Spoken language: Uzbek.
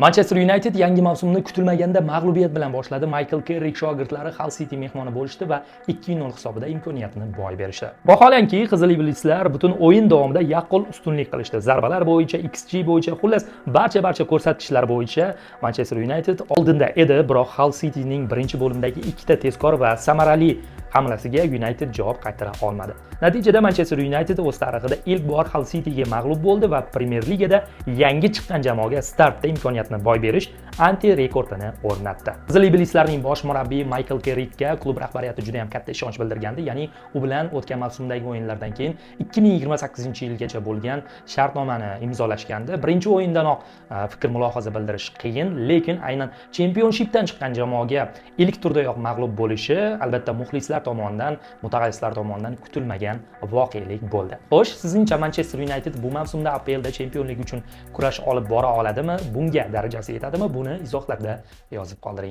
Manchester United yangi mavsumni kutilmaganda mag'lubiyat bilan boshladi. Michael Carrick shogirdlari Hull City mehmoni bo'lishdi va 2-0 hisobida imkoniyatini boy berishdi. Vaholanki, Qizil iblislar butun o'yin davomida yaqqol ustunlik qilishdi. Zarbalar bo'yicha, XG bo'yicha, xullas barcha ko'rsatkichlar bo'yicha Manchester United oldinda edi, biroq Hull Cityning birinchi bo'limdagi ikkita tezkor va samarali hamlasiga United javob qaytara olmadi. Natijada Manchester United o'z tarixida ilk bor Hull Cityga mag'lub bo'ldi va Premier Ligada yangi chiqqan jamoaga startda imkoniyatni boy berish anti rekordini o'rnatdi. Qizil iblislarning bosh murabbiyi Michael Carrickka klub rahbariyati juda ham katta ishonch bildirgandi, ya'ni u bilan o'tgan mavsumdagi o'yinlardan keyin 2028-yilgacha bo'lgan shartnomani imzolashgandi. Birinchi o'yindanoq fikr mulohaza bildirish qiyin, lekin aynan Championshipdan chiqqan jamoaga ilk turdayoq mag'lub bo'lishi albatta muxlislar tomonidan, mutaxassislar tomonidan kutilmagan voqelik bo'ldi. Xo'sh, sizningcha Manchester United bu mavsumda APLda chempionlik uchun kurash olib bora oladimi? Bunga darajasi yetadimi? Buni izohlarda yozib qoldiring.